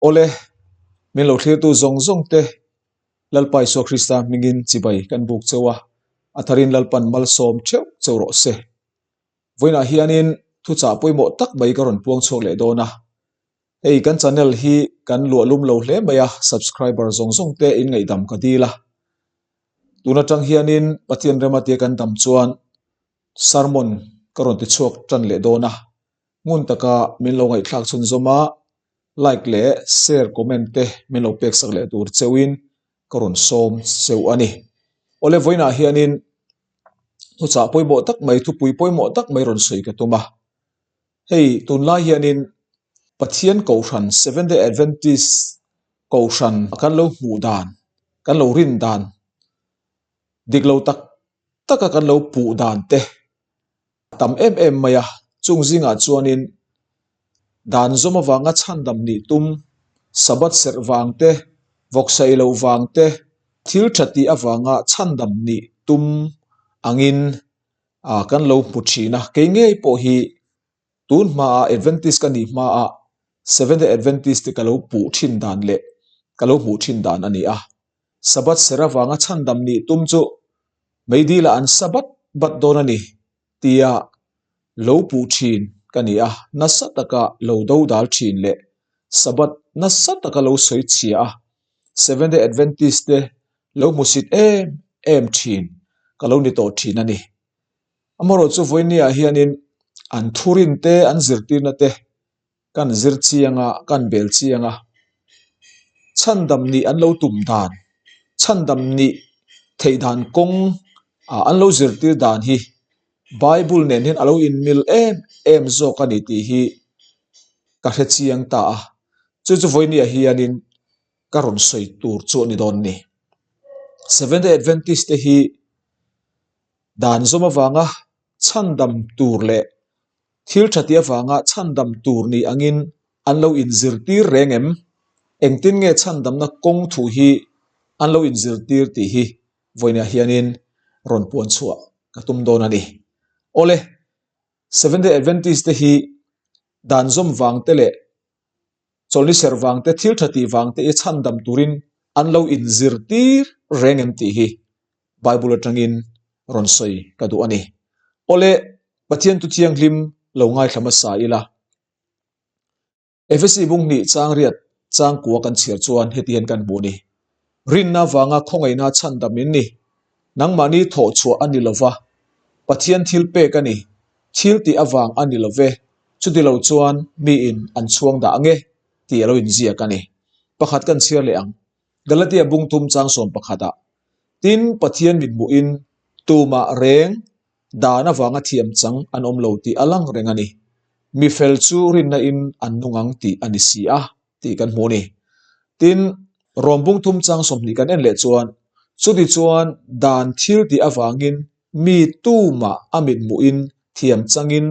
Awle, min lo thlirtu zawng zawng te Lalpa Isua Krista hmingin chibai kan buk cheu a, a tharin Lalpan malsawm theuh cheu rawh se. Vawiinah hianin thuchah pawimawh tak mai ka rawn puang chhuak leh dawn a. Hei kan channel hi kan luah lum lo hle mai a, subscriber zawng zawng te in ngaihdam ka dil a. Tun atang hianin Pathian rema tia kan dam chuan sermon ka rawn ti chhuak tan leh dawn a. Ngun taka min lo ngaihthlak chhunzawm a, like leh share comment te min lo pek sak leh tur cheuhin ka rawn sawm cheu a ni. Awle vawiinah hianin thuchah pawimawh tak mai thupui pawimawh tak mai rawn sawi ka tum a. Hei tunlai hianin Pathian Kohhran Seventh Day Adventist Kohhran kan lo hmuh dan kan lo rin dan dik lo tak taka kan lo puh dan te a tam em em mai a, chung zingah chuanin dan zawm avanga chhandam nih tum, Sabbath serh vang te, vawksaih loh vang te, thil tha tih avanga chhandam nih tum angin kan lo hmu thin a, kei ngei pawh hi tun hmaa Adventist ka nih hmaa Seventh Day Adventist te ka lo puh thin dan leh ka lo hmuh thin dan a ni a. Sabbath serh avanga chhandam nih tum chu meidil ah an Sabbath bat dawn a ni tia lo puh thin ka ni a, nasa taka lo do dal thin leh Sabbath nasa taka lo sawi chhia a, Seventh Day Adventist te lo hmusit em em thin ka lo ni tawh thin a ni. Amaherawhchu vawinia hianin an thurin te an zirtirna te kan zir chiang a, kan bel chiang a. Chhandam nih an lo tum dan, chhandam nih theih dan kawng ah an lo zirtir dan hi Bible nen hian a lo inmil em em zawk a ni tih hi ka hre chiang ta a. Chu chu vawinia hianin ka rawn sawi tur chu a ni dawn ni. Seventh Day Adventist te hi dan zawm avanga chhandam tur leh thil tha tih avanga chhandam tur ni angin an lo inzirtir reng em? Engtin nge chhandamna kawng thu hi an lo inzirtir tih hi vawiinah hianin rawn puan chhuah ka tum dawn a ni. Awle, Seventh Day Adventist te hi dan zawm vang te leh chawlhni serh vang te, thil tha tih vang te i chhandam turin an lo inzirtir reng em tih hi Bible atangin rawn sawi ka duh a ni. Awle, Pathian tu thianghlim lo ngaithla hmasa ila. Efesi bung hnih chang riat chang kua kan chhiar chuan heti hian kan hmuh a ni. Rinna vanga khawngaihna chhandam in ni. Nangmahni thawh chhuah a ni lova, Pathian thil pek a ni, thil tih avang a ni love, chuti lo chuan miin an chhuang dah ange tih a lo inziak a ni. Pakhat kan chhiar leh ang. Galatia bung thum chang sawm pakhatah, Tin, Pathian mithmuhin tumah reng dan avanga thiam chang an awm lo tih a lang reng a ni. Mi fel chu rinna in an nung ang tih a ni si a, tih kan hmu a ni. Tin, Rom bung thum chang 20 kan en leh chuan, chuti chuan dan thil tih avangin mi tumah a mithmuhin thiam changin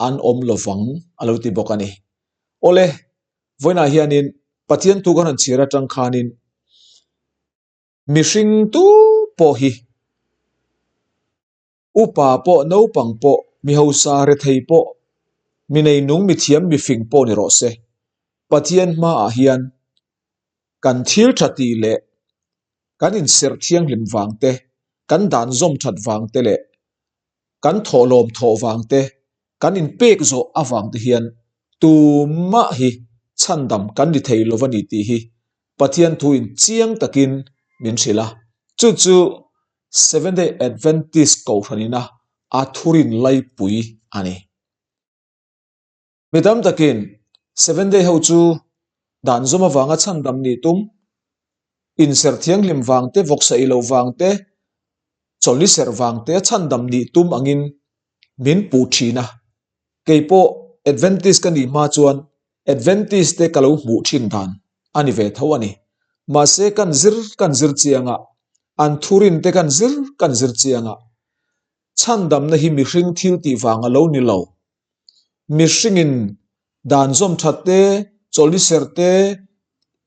an awm lovang a lo ti bawk a ni. Awle, vawiinah hianin Pathian thu kan han chhiar atang khanin mihring tu pawh hi upa pawh naupang pawh mi hausa rethei pawh mi neinung mi thiam mi fing pawh ni rawh se Pathian hmaah hian kan thil tha tih leh kan inserh thianghlim vang te kan dan zawm that vang te leh kan thawhlawm thawh vang te kan inpek zawh avang te hian tumah hi chhandam kan ni thei lo a ni tih hi Pathian thuin chiang takin min hrilh a. Chu chu Seventh Day Adventist Kohhranina a thurin laipui a ni. Mi tam takin Seventh Day ho chu dan zawm avanga chhandam nih tum, inserh thianghlim vang te, vawksaih loh vang te, chawlhni serh vang te a chhandam nih tum angin min puh thin a. Kei pawh Adventist ka nih hma chuan Adventist te ka lo hmuh thin dan a ni ve tho a ni. Mahse kan zir kan zir chiang a, an thurin te kan zir kan zir chiang a, chhandamna hi mihring thil tih vang a lo ni lo. Mihringin dan zawm that te, chawlhni serh te,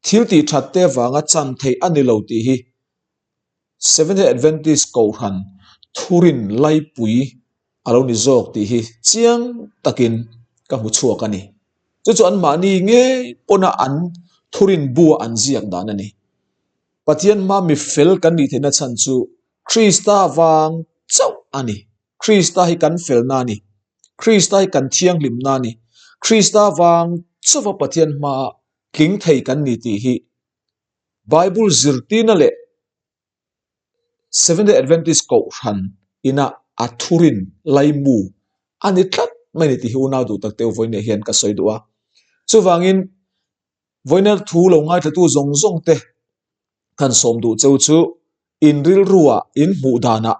thil tih that te vanga chan theih a ni lo tih hi Seventh Day Adventist Kohhran thurin laipui a lo ni zawk tih hi chiang takin ka hmu chhuak a ni. Chu chu anmahni ngei pawna an Thurin bua an ziak dan a ni. Pathian hma mi fel kan nih theihna chhan chu Krista vang chauh a ni. Krista hi kan felna a ni. Krista hi kan thianghlimna a ni. Krista vang chauha Pathian hmaa tling thei kan ni tih hi Bible zirtirna leh Seventh-day Adventist Kohhran ina a thurin laimu a ni tlat mai a ni tih hi unau duh tak te vawiin ah hian ka sawi duh a. Chuvangin vawiina thu lo ngaithlatu zawng zawng te kan sawm duh cheu chu in rilruah in hmuh danah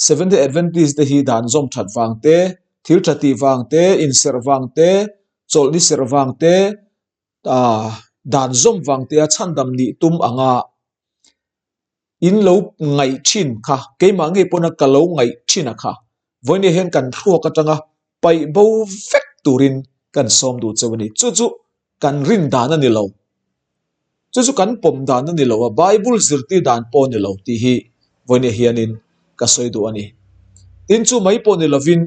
Seventh-day Adventist te hi dan zawm that vang te, thil tha tih vang te, inserh vang te, chawlhni serh vang te, dan zawm vang te a chhandam nih tum anga in lo ngaih thin kha keimah ngei pawna ka lo ngaih thin a kha vawiin ah hian kan thluak atanga paih bo vek turin kan sawm duh cheu a ni chu chu kan rin dan a ni lo chu chu kan pawm dan a ni lo a bible zirtir dan pawh a ni lo tih hi vawiin ah hianin ka sawi duh a ni tin chu mai pawh ni lovin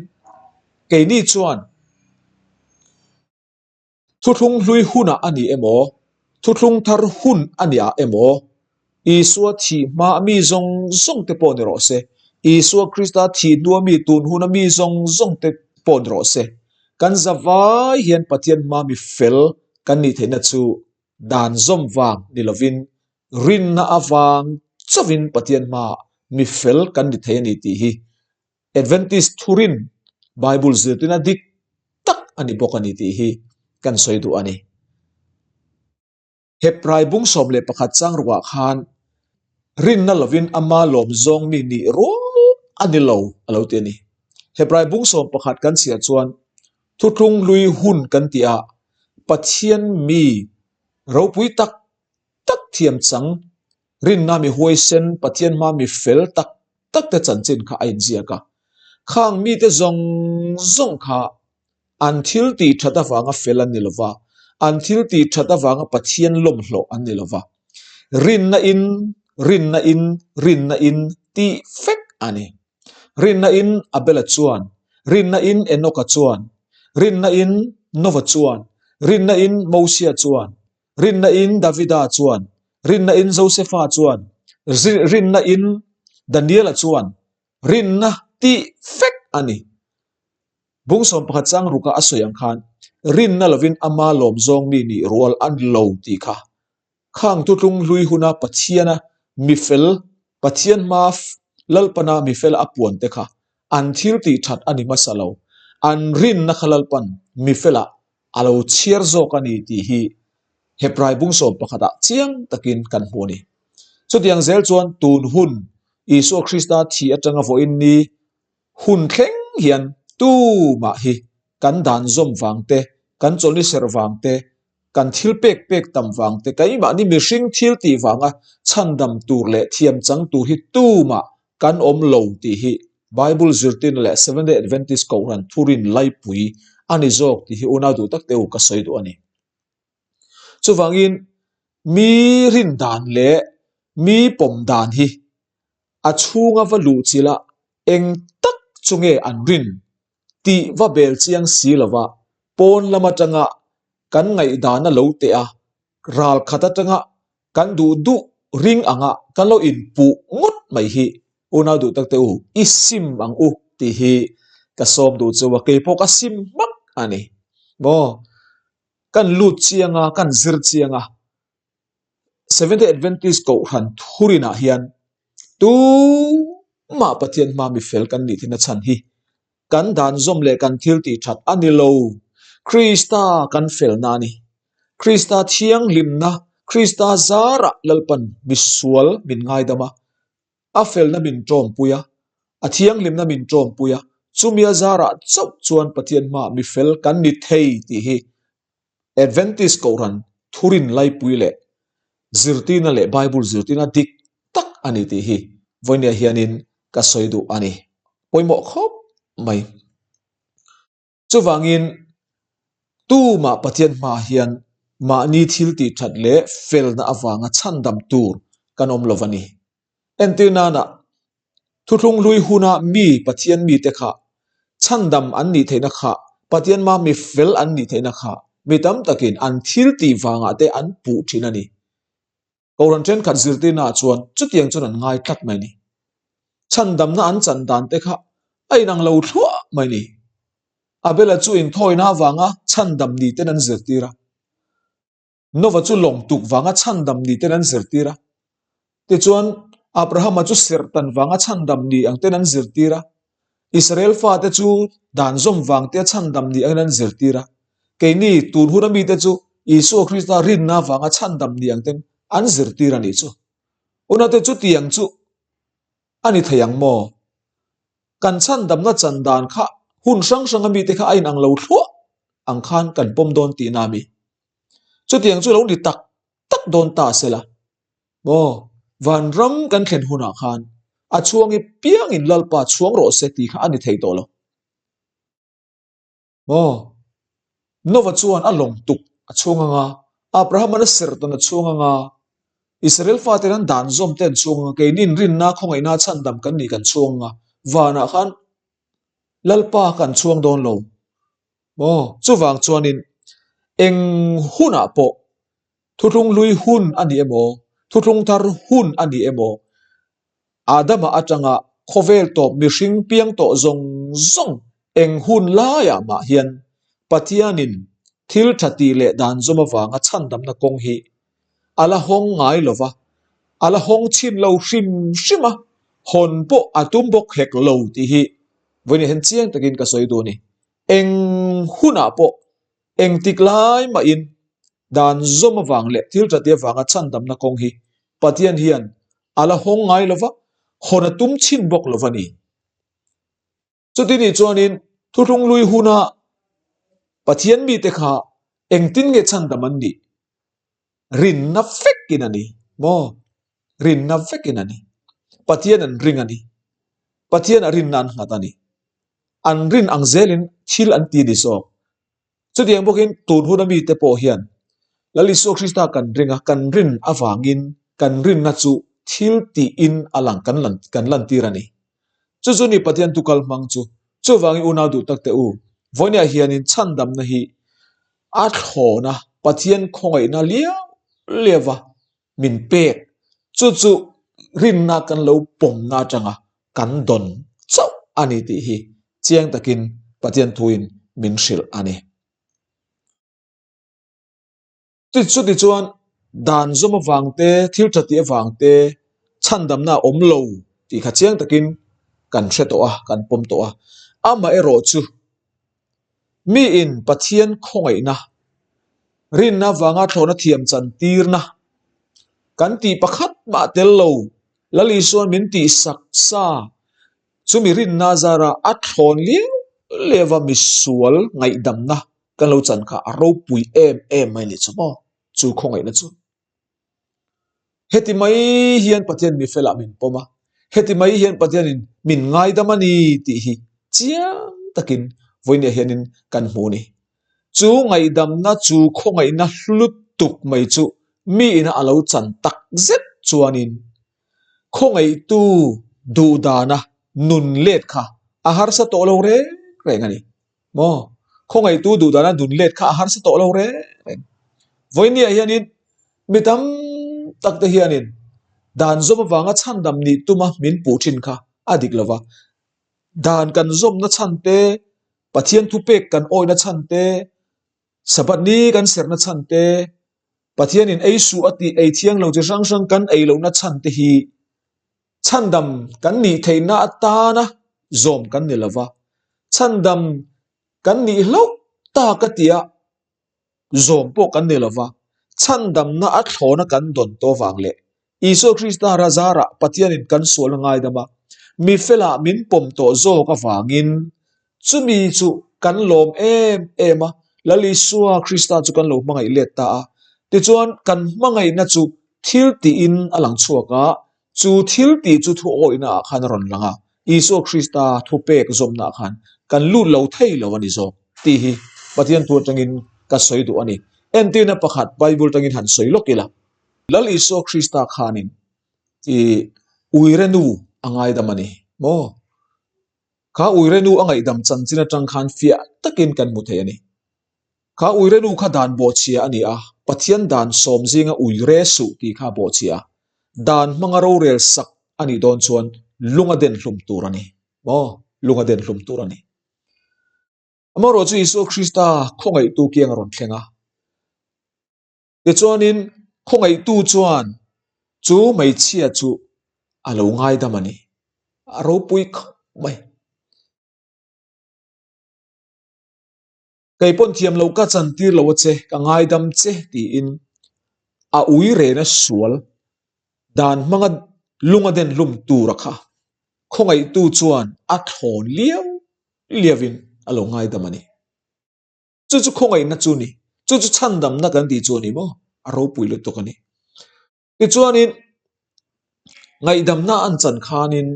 keini chuan. Thuthlung hlui hunah a ni emaw, thuthlung thar hun a niah emaw, Isua thih hma a mi zawng zawng te pawh ni rawh se, Isua Krista thih hnua mi tun huna mi zawng zawng te pawh ni rawh se, kan zavai hian Pathian hma mi fel kan nih theihna chu dan zawm vang ni lovin rinna avang chauhin Pathian hmaah mi fel kan ni thei a ni tih hi Adventist thurin Bible zirtirna dik tak a ni bawk a ni tih hi kan sawi duh a ni. Hebrai bung 11 chang ruah khan rinna lovin ama lawm zawng mi nih rual a ni lo a lo ti a ni. Hebrai bung 11 kan chhiar chuan thuthlung hlui hun kan tih a Pathian mi ropui tak tak thiam chang Rinna mi huaisen, Pathian hma mi fel tak tak te chanchin kha a inziak a. Khang mite zawng zawng kha an thil tih that avanga fel an ni lo va, an thil tih that avanga Pathian lawmhlawh an ni lo va. Rinna in, rinna in, rinna in tih vek a ni. Rinna in Abela chuan, rinna in Enoka chuan, rinna in Nova chuan, rinna in Mosia chuan, Rinna in Davida chuan, rinna in Josefa chuan, rinna in Daniela chuan rinna tih vek a ni. Bung 11 chang ruka a sawi ang khan rinna lovin ama lawm zawng mi nih rual a ni lo tih kha. Khang tutlung hlui huna Pathiana mifel, Pathian hma Lalpana mifela a puan te kha an thil tih that a ni hmasa lo. An rinna kha Lalpan mifela a lo chhiar zawk a ni tih hi Hebrai bung 11 ah chiang takin kan hmu a ni. Chutiang zel chuan tun hun Isua Krista thi atanga vawiin ni hun thleng hian tumah hi kan dan zawm vang te, kan chawlhni serh vang te, kan thil pek pek tam vang te, keimahni mihring thil tih vanga chhandam tur leh thiam chang tur hi tumah kan awm lo tih hi Bible zirtirna leh Seventh-day Adventist Kohhran thurin laipui a ni zawk tih hi unau duh tak te u ka sawi duh a ni. Chuvangin mi rin dan leh mi pawm dan hi a chhunga va luh chila eng tak chu nge an rin tih va bel chiang si lova pawn lam atanga kan ngaihdana lo teh a, ral khat atanga kan duh duh ring anga kan lo inpuh ngawt mai hi unau duh tak te u i sim ang u tih hi ka sawm duh chu a keipawh ka sim hmak a ni maw kan lut chiang a kan zir chiang a Seventh-day Adventist Kohhran thurinah hian tumah Pathian hma mi fel kan nih thin a chhan hi kan dan zawm leh kan thil tih that a ni lo. Krista kan felna a ni. Krista thianghlimna, Krista zarah Lalpan misual min ngaidam a, a felna min tawmpui a, a thianghlimna min tawmpui a, chumi a zarah chauh chuan Pathian hmaah mi fel kan ni thei tih hi Adventist Kohhran thurin laipui leh zirtirna leh Bible zirtirna dik tak a ni tih hi vawinia hianin ka sawi duh a ni. Pawimawh khawp mai. Chuvangin tumah Pathian hmaah hian mahni thil tih that leh felna avanga chhandam tur kan awm lo a ni. Entir nana thuthlung hlui huna mi Pathian mite kha chhandam an nih theihna kha Pathian hmaa mi fel an nih theihna kha. Mi tam takin an thil tih vangah te an puh thin a ni. Kohhran thenkhat zirtirnaah chuan chutiang chuan an ngai tlat mai a ni. Chhandamna an chan dan te kha a inang lo thluah mai a ni. Abela chu inthawina avanga chhandam ni ten an zirtir a. Nova chu lawng tuk vanga chhandam ni ten an zirtir a. Tichuan, Abrahama chu serhtan vanga chhandam ni ang ten an zirtir a. Israel fate chu dan zawm vang tia chhandam ni angin an zirtir a. Keini tun huna mite chu Isua Krista rinna vanga chhandam ni ang ten an zirtir a nih chu. Unate chutiang chu a ni thei ang maw? Kan chhandamna chan dan kha hun hrang hranga mite kha a inang lo thluah ang khan kan pawm dawn tihna a mi. Chutiang chu lo ni tak tak dawn ta sela. Maw, vanram kan thlen hunah khan a chhuang i piangin Lalpa chhuang rawh se tih kha a ni thei tawh lo. Maw, Nova chuan a lawng tuk a chhuang anga, Abraham-an a serhtawn a chhuang anga, Israel faten an dan zawm te an chhuang anga, keinin rinna khawngaihna chhandam kan nih kan chhuang anga, vanah khan Lalpa kan chhuang dawn lo. Maw, chuvang chuanin eng hunah pawh Thuthlung hlui hun a ni emaw, thuthlung thar hun a ni emaw, Adama atanga khawvel tawp mihring piang tawh zawng zawng eng hun laiah mah hian Pathianin thil tha tih leh dan zawm avanga chhandamna kawng hi a la hawng ngai lo va, a la hawng chhin lo hrim hrim a, hawn pawh a tum bawk hek lo tih hi vawiin hian chiang takin ka sawi duh a ni. Eng hunah pawh Engtik lai mahin dan zawm avang leh thil tha ti avanga chhandamna kawng hi Pathian hian a la hawng ngai lo va, hawn a tum chhin bawk lo va ni. Chuti nih chuanin thuthlung lui huna Pathian mite kha engtin nge chhandam an nih? Rinna vekin a ni maw? Rinna vekin a ni. Pathian an ring a ni. Pathian a rinna an nghat a ni. An rin ang zelin thil an ti ni zawk. Chutiang bawkin tun huna mite pawh hian Lal Isua Krista kan ring a, kan rin avangin kan rinna chu thil tiin a lang kan lan kan lantir a ni. Chu chu ni Pathian tukal hmang chu. Chuvangin unau duh tak teh u, vawinia hianin chhandamna hi a thlawna Pathian khawngaihna liau liau a min pek. Chu chu rinna kan lo pawmna atanga kan dawn chauh a ni tih hi chiang takin Pathian thuin min hrilh a ni. Chutichuan dan zawm avang te, thil tha tih avang te chhandamna a awm lo tih kha chiang takin kan hre tawh a, kan pawm tawh a. Amaherawhchu miin Pathian khawngaihna, rinna avanga thlawhna thiam chan tirna kan tih pakhat mah tel lo Lal Isuan min tihsak sa chumi rinna zara a thlawn liau liau a misual ngaihdamna kan lo chan kha a ropui em em mai ni chu maw chu khawngaihna chu. Heti mai hian Pathian mi felah min pawm a, heti mai hian Pathianin min ngaidam a ni tih hi chiang takin vawinia hianin kan hmu a ni. Chu ngaihdamna chu khawngaihna hlu tuk mai chu mi ina a lo chan tak zet chuanin khawngaihtu duhdana nun let kha a harsa tawh lo reng reng a ni. Maw? Khawngaihtu duhdana nun let kha a harsa tawh lo reng reng. Vawinia hianin mi tam tak te hianin dan zawm avanga chhandam nih tuma min puh thin kha a dik lo va. Dan kan zawmna chhan te, Pathian thupek kan awihna chhan te, Sabbath ni kan serhna chhan te, Pathianin ei suh a tih ei thiang lo chi hrang hrang kan ei lohna chhan te hi chhandam kan nih theihna atana zawm kan ni lo va, chhandam kan nih hlauh tak a tia zawm pawh kan ni lo va, chhandamna a thlawna kan dawn tawh vang leh Isua Krista razarah Pathianin kan sualna ngaidam a, mi felah min pawm tawh zawk avangin chumi chu kan lawm em em a, Lal Isua Krista chu kan lo hmangaih let ta a. Tichuan, kan hmangaihna chu thil tiin a lang chhuak a, chu thil tih chu thu awihna ah khan a rawn lang a, Isua Krista thupek zawmna ah khan kan lut lo thei lo a ni zawk tih hi Pathian thu atangin ka sawi duh a ni. Entirna pakhat Bible tangin han sawi lawk ila. Lal Isua Krista khanin i uire nu a ngaidam a ni maw? Kha uire nu a ngaihdam chanchin atang khan fiah takin kan hmu thei a ni. Kha uire nu kha dan bawhchhia a ni a, Pathian dan sawm zinga uire suh tih kha a bawhchhia a. Dan hmanga rorel sak a nih dawn chuan lung a den hlum tur a ni. Maw? Lung a den hlum tur a ni. Amaherawhchu chu Isua Krista khawngaihtu kiang a rawn thleng a. Tichuanin khawngaihtu chuan chu hmeichhia chu a lo ngaidam a ni. A ropui khawp mai. Kei pawn thiam loh ka chan tir lo a che, ka ngaidam che tiin a ui rena sual dan hmanga lung a den hlum tur a kha. Khawngaihtu chuan a thlawn liau liauin a lo ngaidam a ni. Chu chu khawngaihna chu ni. Chu chu chhandamna kan tih chu a ni maw? A ropui lutuk a ni. Tichuanin ngaihdamna an chan khanin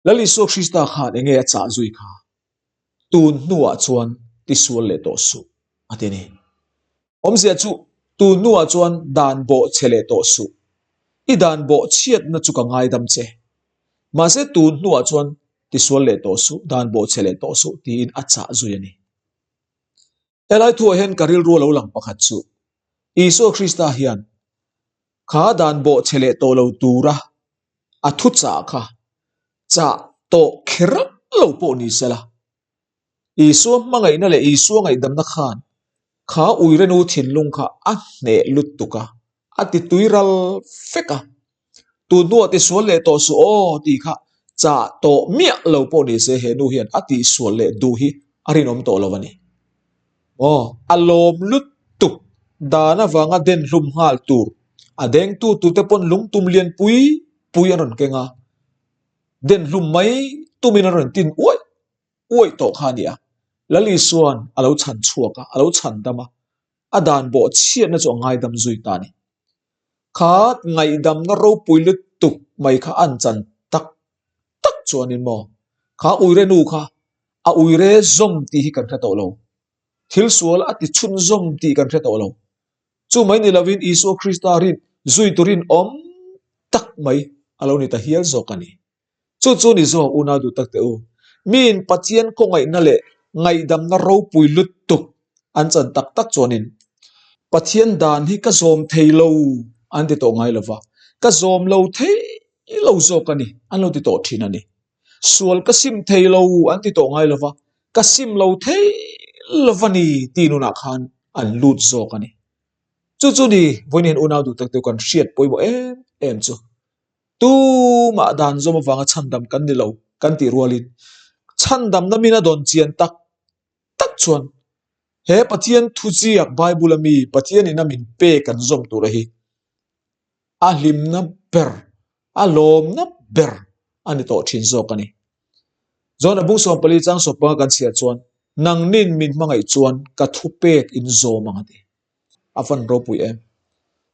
Lal Isua Krista khan enge a chah zui kha? Tun hnuah chuan tisual leh tawh suh, a ti ni. Awmzia chu tun hnuah chuan dan bawh che leh tawh suh. I dan bawh chhiatna chu ka ngaidam che. Mahse tun hnuah chuan tisual leh tawh suh, dan bawh che leh tawh suh tiin a chah zui a ni. Helai thuah hian ka rilru a lo lang pakhat chu Isua Krista hian kha dan bawh che leh tawh lo tura a thu chah kha chah tawh kher lo pawh ni sela, Isua hmangaihna leh Isua ngaihdamna khan kha uirenu thinlung kha a hneh lutuk a, a ti tui ral fek a. Tun hnuah tisual leh tawh suh aw tih kha chah tawh miah lo pawh ni se he nu hian a tihsual leh duh hi a rinawm tawh lo a ni. Aw, a lawm lutuk dan avanga den hlum nghal tur a dengtu tute pawn lungtum lian pui pui an rawn keng a, den hlum mai tumin an rawn tin uaih uaih tawh kha a ni a. Lal Isua'n a lo chhan chhuak a, a lo chhan dam a, a dan bawh chhiatna chu a ngaidam zui ta a ni. Kha ngaihdamna ropui lutuk mai kha an chan tak tak chuanin maw? Kha uire nu kha a uire zawm tih hi kan hre tawh lo. Thil sual a ti chhunzawm tih kan hre tawh lo. Chu mai ni lovin Isua Krista rin zui turin awm tak mai a lo ni ta hial zawk a ni. Chu chu ni zawk unau duh tak teh u. Miin Pathian khawngaihna leh ngaihdamna ropui lutuk an chan tak tak chuanin Pathian dan hi ka zawm thei lo an ti tawh ngai lova, ka zawm lo thei lo zawk a ni an lo ti tawh thin a ni. Sual ka sim thei lo an ti tawh ngai lova, ka sim lo thei lova ni tih nunah khan an lut zawk a ni. Chu chu ni vawiin unau duh tak te kan hriat pawimawh em em chu. Tumah dan zawm avanga chhandam kan ni lo kan tih rualin chhandamna min a dawn chian tak tak chuan he Pathian thuziak Bible a mi Pathian in a min pek kan zawm tura hi a hlimna ber a lawmna ber a ni tawh thin zawk a ni. John a bung 14 chang 15 kan chhiar chuan nangnin min hmangaih chuan ka thupek in zawm ang a ti. A van ropui em.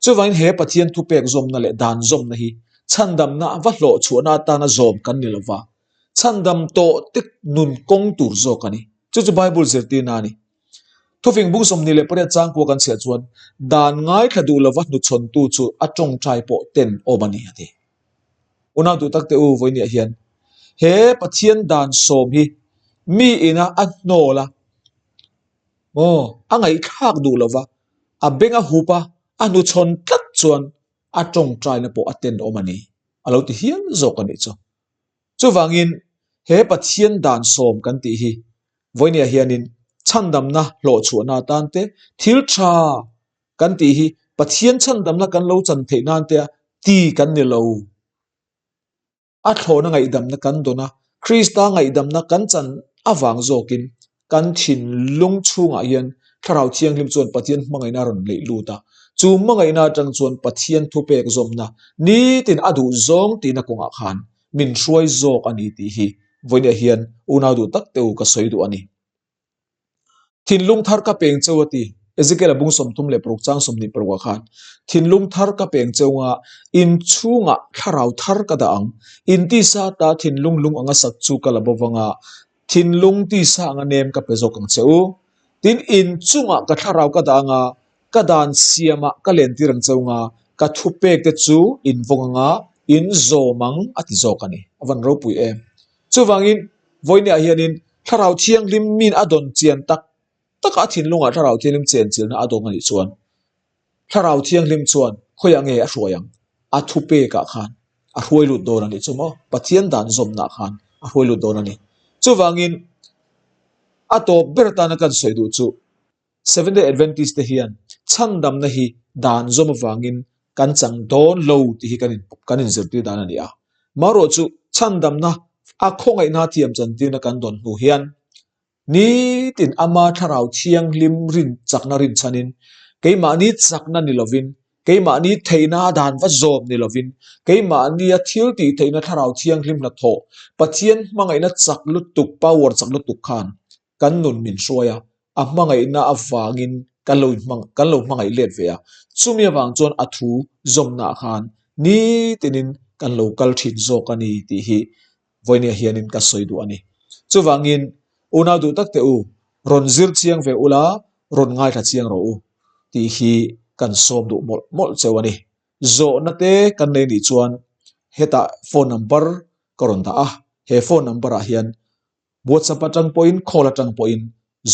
Chuvangin he Pathian thupek zawmna leh dan zawmna hi chhandamna va hlawh chhuahna atana zawm kan ni lova, chhandam tawh te nun kawng tur zawk a ni. Chu chu Bible zirtirna a ni. Thufing bung 28 changkua kan chhiah chuan dan ngaithla duh lova hnuchhawntu chu a tawngtai pawh ten awm a ni a ti. Unau duh tak te u vawinia hian he Pathian dan sawm hi mi ina a hnawl a, Aw, a ngaihthlak duh lo va, a beng a hup a, a hnuchhawn tlat chuan a tawngtaina pawh a tenawm a ni, a lo ti hial zawk a nih chu. Chuvangin, he Pathian dan sawm kan tih hi vawinia hianin chhandamna hlawhchhuahna atan te, thil tha kan tih hi Pathian chhandamna kan lo chan theih nan te a ti kan ni lo. A thlawhna ngaihdamna kan dawn a, Krista ngaihdamna kan chan avang zawkin kan thinlung chhungah hian Thlarau Thianghlim chuan Pathian hmangaihna a rawn leih lut a. Chu hmangaihna atang chuan Pathian thupek zawmna nitin a duh zawng tihna kawngah khan min hruai zawk a ni tih hi vawinia hian unau duh tak te u ka sawi duh a ni. Thinlung thar ka peng cheu a ti. Ezekiel a bung 36 chang 26 ah khan thinlung thar ka peng cheu nga in chhungah thlarau thar ka dah ang. In tisa ta thinlung lung anga sak chu ka la bo vanga thinlung tisa anga nem ka pe zawk ang che u. Tin in chungah ka thlarau ka dah anga ka dan siamah ka lentir ang cheu nga ka thupek te chu in vawng anga in zawm ang a ti zawk a ni. A van ropui em. Chuvangin vawinia hianin Thlarau Thianghlim min a dawn chian tak taka a thinlungah Thlarau Thianghlim chenchilhna a dawng a nih chuan Thlarau Thianghlim chuan khawiah nge a hruai ang? A thupekah khan a hruai lut dawn a nih chu maw? Pathian dan zawmnah khan a hruai lut dawn a ni. Chuvangin a tawp ber atana kan sawi duh chu Seventh Day Adventist te hian chhandamna hi dan zawm avangin kan chang dawn lo tih hi kan in kan inzirtir dan a ni a. Marawh chu chhandamna a khawngaihna thiam chantirna kan dawn hnu hian nitin ama thlarau thianghlim rin chakna rinchhanin keimahni chakna ni lovin keimahni theihna a dan va zawm ni lovin keimahnia thil tih theihna thlarau thianghlim hnathawh Pathian hmangaihna chak lutuk power chak lutuk khan kan nun min hruai a, a hmangaihna avangin kan lo inhmang kan lo hmangaih let ve a, chumi avang chuan a thu zawmnaah khan nitinin kan lo kal thin zawk a ni tih hi vawinia hianin ka sawi duh a ni. Chuvangin unau duh tak teh u, rawn zir chiang ve ula, rawn ngaithla chiang rawh u tih hi kan sawm duh mawlh mawlh cheu a ni. Zawhna te kan nei nih chuan hetah phone number ka rawn dah a, he phone number ah hian WhatsApp atang pawhin call atang pawhin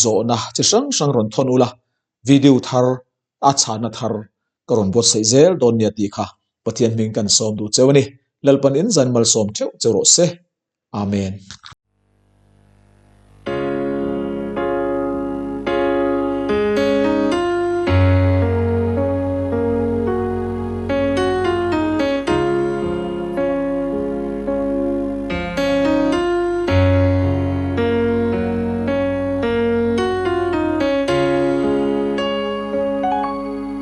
zawhna chi hrang hrang rawn thawn ula, video thar a chhana thar ka rawn buatsaih zel dawn nia tih kha Pathian hming kan sawm duh cheu a ni. Lalpan in zan malsawm theuh cheu rawh se. Amen.